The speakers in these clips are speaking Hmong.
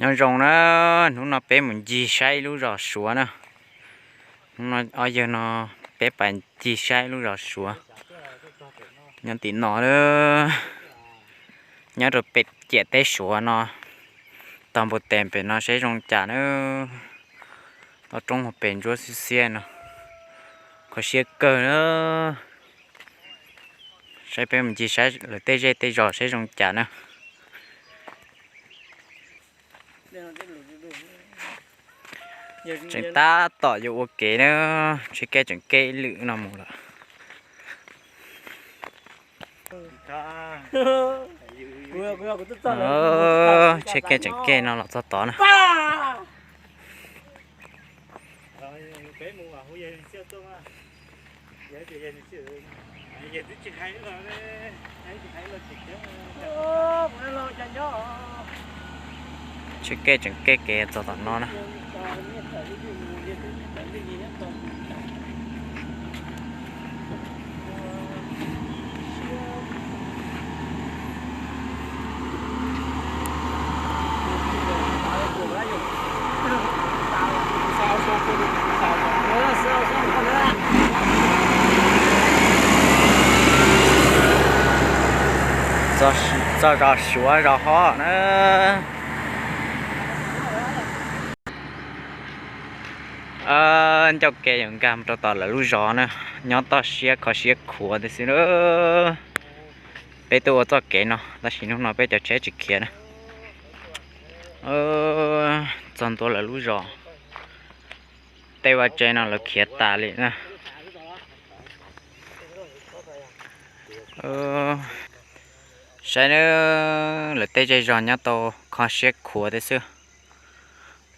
Nyob zoo na, hnub no peb mus ncig saib ib lub zos Suav na. Hnub no ob yawg no peb pais ncig saib ib lub zos Suav nyob tim no na, nyob rau pem ciam teb Suav no, tog npua tes pem no saib zoo cas na. Toj roob hauv pes ntsuab xiab xiab no, kho siab kawg na. Saib peb mus ncig saib lawv tej zej tej zos saib zoo cas na. Tseem tab tom yuav ua kev na, tsheb keb tseem keb ib lwm no mus lawm. Tsheb keb tseem keb no los txog tod na. Tsheb keb tseem keb kev txog tom no na. Txog zos Suav zos hov na. Ncauj kev yuav nkag mus rau tom lawv lub zos na, nyob toj siab kho siab khuav tiag xwb na. Peb tuaj ua txoj kev no tab sis hnub no peb cov tsheb tsis khiav na. Txog ntua lawv lub zos, tej vaj tse no lawv khiav tas li na. Saib na, lawv tej zej zos nyob tau kho siab khuav tiag xwb.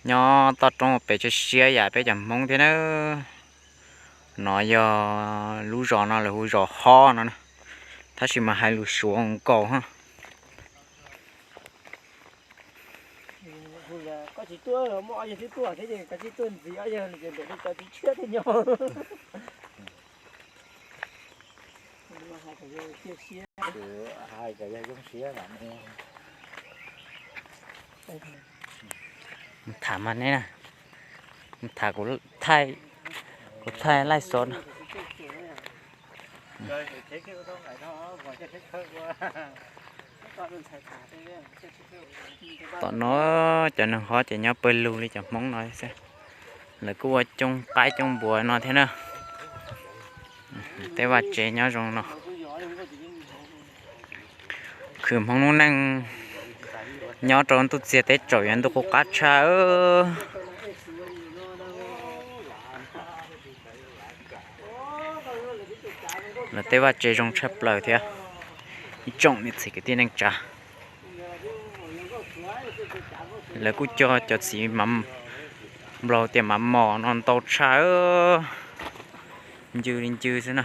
Nyob toj roob pem tsheb siab yam peb cov Hmoob thiab na. No yog lub zos no lawv hu zos Hob no na, tab sis mas hais lus Suav nkaus ha. Tham mas ne, tham kuv thaij, kuv thaij laij xov no. Tom no cov neeg hov ces nyob pawg lug li cov Hmoob no xwb. Lawv kuj ua coob qaib coob npua no thiab na. Tej vaj tsev nyob zoo no. Khwv Hmoob lub neej nyob rau ntuj txiag teb tsaus yuav ntuj qub qab tshaj. Lawv tej vaj tsev zoo tshaj plaws thiab. Ib tsoom niam txiv kwv tij neej tsa, lawv kuj cog cov txiv nplaug tias maj mos no ntau tshaj. Ncw li ncw xwb na.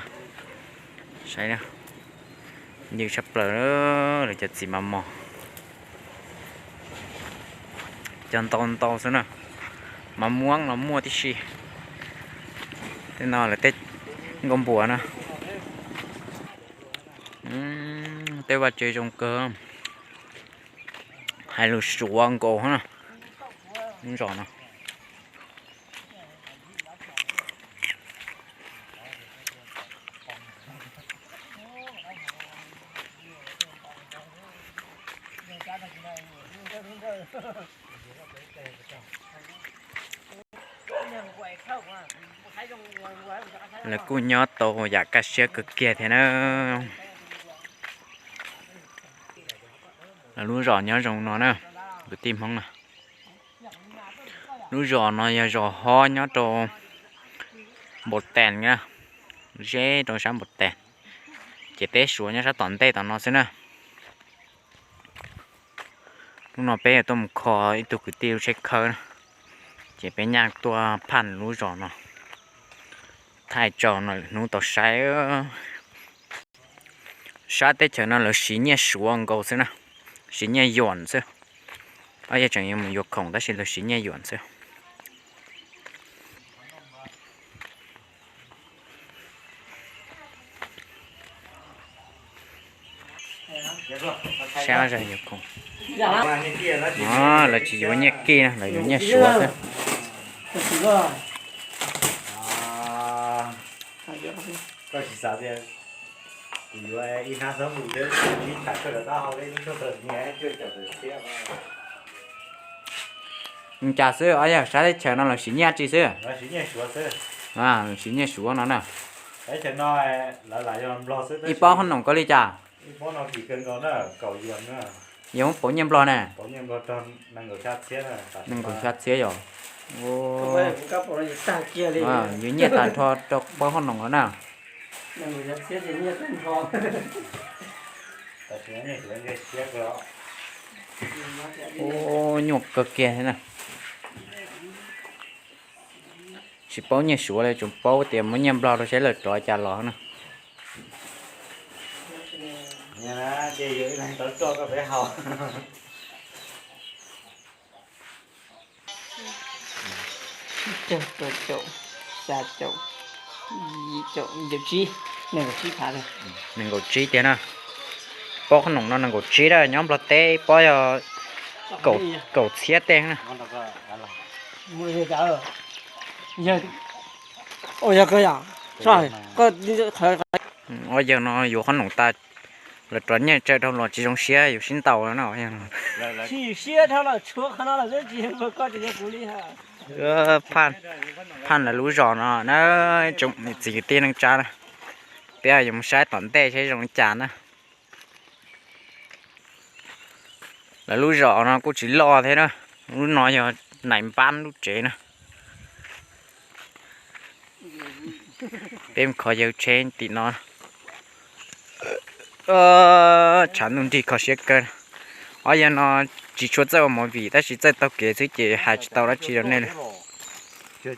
Saib, ncw tshaj plaws lawv cov txiv maj mos. Cog ntau ntau xwb na. Maj muab los muaj tib si. Tej no lawv tej nkauj npua na. Tej vaj tsev zoo kawg. Hais lus Suav nkaus na. Lub zos no. Lawv kuj nyob tau yam kaj siab kawg kiag thiab na. Lawv lub zos nyob zoo no na, kwv tij Hmoob na. Lub zos no yog zos Hob nyob rau Npau Tes na, ze rau sab Npau Tes, ces teb Suav nyob sab tom ntej tom no xwb na. Hnub no peb yuav tuaj mus kho ib tug kwv tij lub tsheb khawb na, ces peb nyaj tuaj phaj lub zos no, thaij tso no lwm hnub tau saib. Sab teb chaws no lawv siv nyiaj Suav nkaus xwb na, siv nyiaj yuam xwb. Ob yawg tseem yuav mus yuav khoom tab sis lawv siv nyiaj yuam xwb. Saib ob yawg yuav khoom. Lawv tsis yuav nyiaj kij na, lawv yuav nyiaj suav xwb. Ua cas xwb, ob yawg sab teb chaws no lawv siv nyiaj tsi xwb? Siv nyiaj suav no na. Ib pob qhob noom koj li cas? Yog muab pauv nyiaj Nplog na? Nees nkaum xya txhiab yom. Yuav nyiaj tag nrho rau pob qhob noom no na. Nyuaj kawg kiag thiab na. Tsis paub nyiaj suav li, tsuas paub tias muab nyiaj Nplog rau saib lawv rov cas los na. Caum, rau caum, xya caum, yim caum, yim caum tsib, nees nkaum tsib phav. Nees nkaum tsib tiag na. Pob qhob noom no nees nkaum tsib na, nyob Nplog teb ib pob yog kaum txhiab tej na. Ob yawg no yuav qhob noom tas, lawv rov nyiaj tsawg dhau los tsis zoo siab, yus sib ntaus no. Phaj lawv lub zos no na, tsoom niam txiv kwv tij neej tsa na, peb yuav mus saib tom ntej saib zoo li cas na. Lawv lub zos no kuj tsis loj thiab na, lub no yog nais npab lub tsev na. Peb mus kho yawg tsheb tim no. Tshav ntuj nrig kho siab kawg. Ob yawg no tsis tshua txawj ua movie tab sis txawj taug kev xwb ces hais tsis tau dab tsi rau nej li. Cov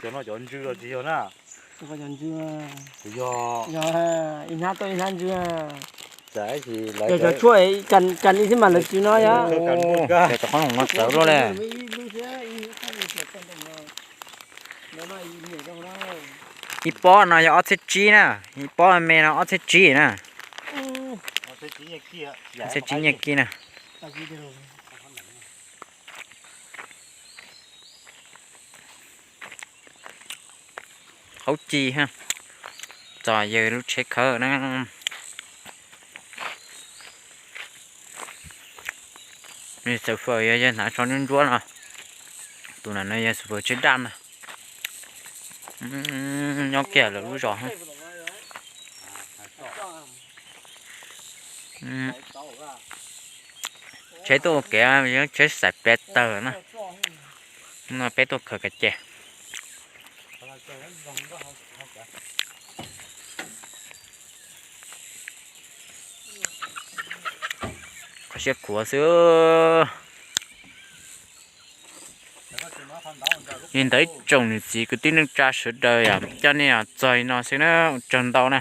qhob noom no txawv luaj li. Ib pob no yog ob txhiab tsib na, ib pob me no ob txhiab tsib na. Ob txhiab tsib nyiaj kij na. Qaub ci, txog yawg lub tsheb khawb na. Xav fawm yog yawg hnav tsho ntsuab ntsuab no. Tus no yog xav fawm tsheb daj na. Nyob kiag lawv lub zos. Tsheb tuaj ua kev, tsheb xaiv peb tawg na. No peb tuaj khaws kav ces. Kho siab khuav xwb. Li ntawd ib tsoom niam txiv kwv tij neej tsa sawv daws, coj nej txog li no xwb na, ua tsaug ntau na.